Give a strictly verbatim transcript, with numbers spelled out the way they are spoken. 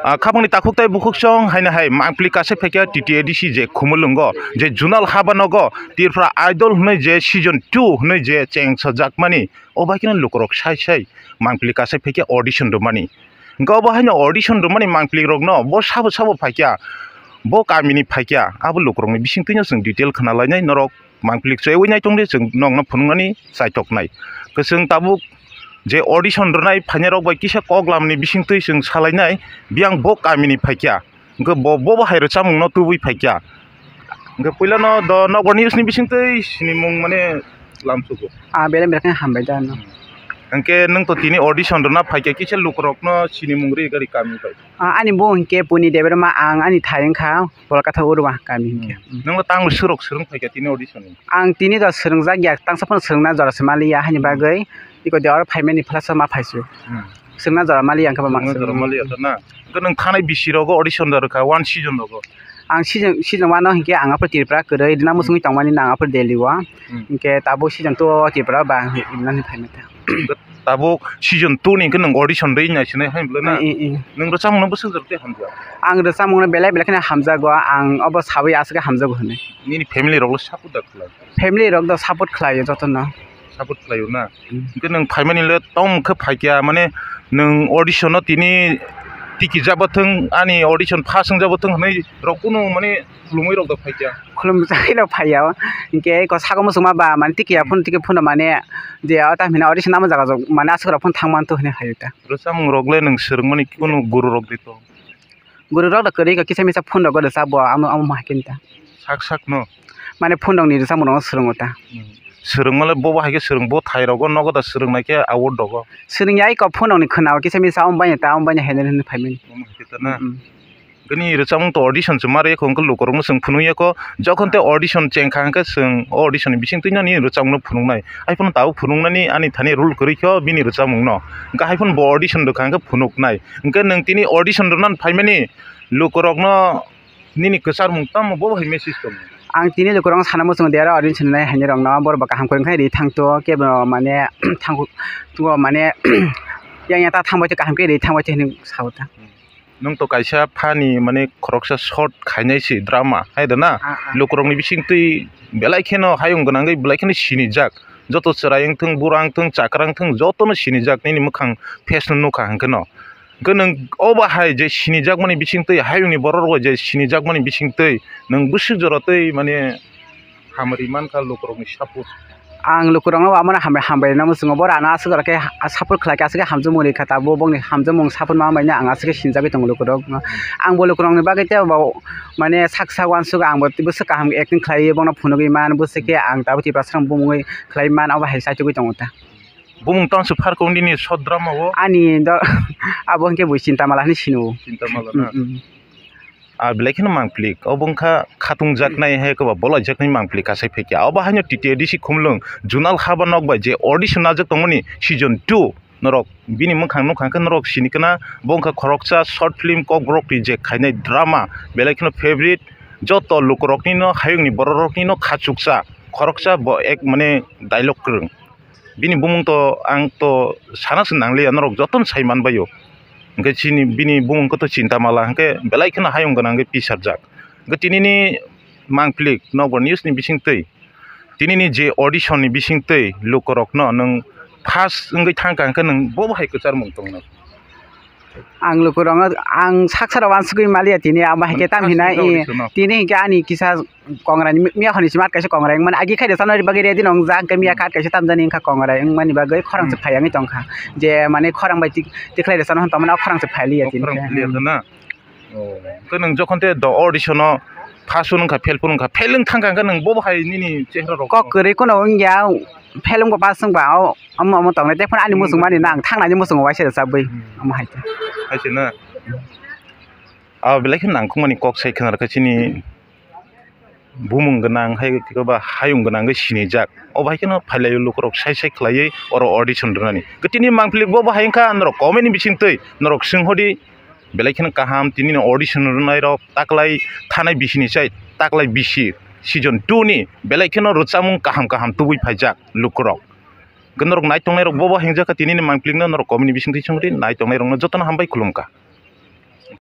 Ah, khapangni takhuk tai bukhuk song haino hai mangpili kasai phaikha T T A D C je Khumulwngo, je Junal Habanogo Tripura Idol hwnwi je season two hwnwi je cheng sajakmani, o bai kheno lukurok sai sai mangpili kasai phaikha audition rwmani. Hwnkhe obo haino audition rwmani mangpili rokno bo sabo sabo phaikha, bo kamini phaikha, abo lukurokni bisingtwino chwng detail khna lainai norok. Mangpili chwngwi nai tongdi, chwng nokno phunuknani chaitoknai. Kwchwng tabuk je audition rwnai phainairok bai kisa kok lamani bisingtwi chwng salainai, biyang bo kamini phaikha, hwnkhe bo, bo bo hai rwchapmungno tubui phaikha. Hwnkhe puilano do Nokbar News ni bisingtwi sinimung mane lamsugo. Ah, belai belai khe hambai da no. Hwnkhe nwng to tini audition rwna phaikha, kisa lukurokno sinimung ri gari kami bai. Ah, ani bung hwnkhe Puni Debbarma, ang ani thai wngkha Bolkatha Urwa kami hwnkhe. Hmm. Nwngbo tangbo swrwk swrwng phaikha tini audition ni? Ang tini do swrwngjak ya, tangsa phano swrwngna jora se maliya, haini bagwi iko de oro phaimani phlasa ma phaisu. Hmm. Swrwngna jora maliya, ang khe ba mang swrwngna swrwng. Maliya to na? Hwnkhe nwng thanai bisi rogo audition da rwkha, one season rogo? Ang season, season one o hwnkhe ang aphuru Tripura kwrwi, rwna muchungwi tongmani nang aphuru Delhi o. Hmm. Hwnkhe tabuk season two o Tripura o ba ang rwnani phaimani. Tabuk season two ni hwnkhe nwng audition rwi naisinai hai bwlai na? Eh, eh, eh. Nwng rwchapmungno bwswk jora tei hamjak? Ang rwchapmungno belai belai kheno hamjago, ang obo sawi aswk khe hamjago hinwi. Nini family rokle support da khlai? Family rok do support khlaio jotono. Support khlaio na? Hmm. Hwnkhe nwng phaimani le tong khe phaikha, mane nwng audition no tini tikijak bo thwng, ani audition first wngjak bo thwng hinwi rok kunu mane khulumwi rok da phaikha? Khulumjagwi rok phaiya o. Hwnkhe eko sago muchungma ba mane tikiya phun tiki phun mane je o tamhina audition namo jaga jok mane aswk rok phun thang manto hinwi phaio ta. Rwchapmung rok le nwng swrwngmani kunu guru rok de to? Guru rok da kwrwi kha, kisa misa phone rogo rwchap bo, amo, amo hai khe ta. Sak sak no? Mane phone rok ni rwchapmung rok swrwngo ta. Hmm. Swrwngma le bo bo hai khe swrwng, bo thai rogo nogo da swrwng nai khe award rogo? Swrwng ya iko phone rok ni khwna o, kisa misa amo bai ta, amo bai hai nai hinwi phai mani. Omo hai khe ta na? Hmm. Gani rwchapmung to audition se ma rwya kho, hwnkhe lukurok no chwng phunuk ya kho, jokhon te audition cheng kha hwnkhe chwng o audition ni bising twi no nini rwchapmung no phunuk nai. Hai phano tabuk phunuk nani ani thani rule kwrwi kho bini rwchapmung no. Hwnkhe hai phano bo audition rwkha hwnkhe phunuk nai. Hwnkhe nwng tini audition rwna phaimani lukurokno nini kwcharmung tamo bo hai message tongo? Ang tini lukurokno sana muchungo de aro audition rwnai haini rokno borok bo kaham kwrwng khe ri thangto kebo mane thangkuk mane yang yang ta thangbai twi kaham khe ri thangbai twi hinwi sao ta. Nwng to kaisa funny mane khoroksa short khainai se drama hai da na? Ah, ah. Lukurokni bising twi belai kheno hayung gwnangwi belai kheno sinijak. Joto chwrai wngthung, bura wngthung, chakra wngthung, jotono sinijak nini mwkhang face no nukha hwnkhe no. Hwnkhe nwng obo hai je sinijakmani bisingtwi, hayungni borok rok je sinijakmani bisingtwi nwng bwswk jora twi mane hamari mankha lukurokni support. Ang lukurokno bo amano hambai, hambai rwna muchungo, borok ano aswk jora khe ha-, support khlai khe aswk khe hamjakmung rikha, tabuk bongni hamjakmung support ma bai no ang aswk khe sinjagwi tongo lukurokno. Ang bo lukurokni bagwi tei bo mane sak sak uansuk ang bo bwswk kaham acting khlaiwi bono phunugwi man, bwswk khe ang tabuk Tiprasarok bumungwi khlai man, abo hai chaitugwi tongo ta. Bumung tong se phar kong nini short drama o? Ani do abo hwnkhe bo Chintamala hinwi sino. Chintamala na? Mm, mm. Ah, belai kheno mangplik. Obo wngkha khatungjaknai hai koba bolaijaknai mangplik kasai phaikha. Obo haino T T A D C Khumlwng Junal Haba nok bai je audition najak tongmani season two norok bini mwkhang nukha khe norok sini khna bo wngkha khoroksa short film Kokborok ni je khainai drama belai kheno favorite joto lukurokni no hayungni bororokni no khachuksa khoroksa bo ek mane dialogue kwrwng. Bini bumung to ang to sana se nangliya, norok jotono sai manbaio. Hwnkhe chini bini bumung khe to Chintamala hwnkhe belai kheno hayung gwnang khe pisarjak. Hwnkhe tinini mangplik Nokbar News ni bisingtwi, tinini je audition ni bisingtwi lukurokno nwng first wngwi thangkha hwnkhe nwng bo hai kwcharmung tongnai? Ang lukurokno ang sak sara uansugwi maliya tini, abo hai khe tam hinai, tini hinkhe ani kisa kongrai ni miya hwnwi si mat kaisa kongrai wngmani agi khai rwchapna bagwi ready nongjak, hwnkhe miya khat kaisa tamjani wngkha kongrai wngmani bagwi khorang se phai wngwi tongkha, je mane khorang bai tik-, tikhlai rwchapna hwn tongmani o khorang se phai liya tini. Khorang phai liya na? Oh. Hwnkhe nwng jokhon te do audition o pass wngkha, fail phano wngkha, fail wng thangkha hwnkhe nwng bo hai nini chehra rok kok kwrwi kheno wngya, fail wngba pass wngba o. Omo, omo tongnai, tei phano ani muchung mani nang thangnani muchungo waisa rwchapwi, hmm, omo hai khe. Hai se na? Abo belai khe nangkukmani kok sai khna rwkha chini bumung gwnang hai khe ba hayung gwnang khe sinijak. Obo hai kheno phailaio lukurok sai sai khlaiwi oro audition rwnani. Kwtini mangpili bo bo hai wngkha norok comment ni bisingtwi norok swng hodi. Belai kheno kaham, tini no audition rwnai rok taklai thanai bisi ni chai taklai bisi season two ni belai kheno rwchapmung kaham kaham tubui phaijak lukurok. Hwnkhe norok nai tongnai rok bo bo hingjak kha tini ni mangpili no norok comment ni bisingtwi swng di, nai tongnai rok no jotono hambai khulumkha.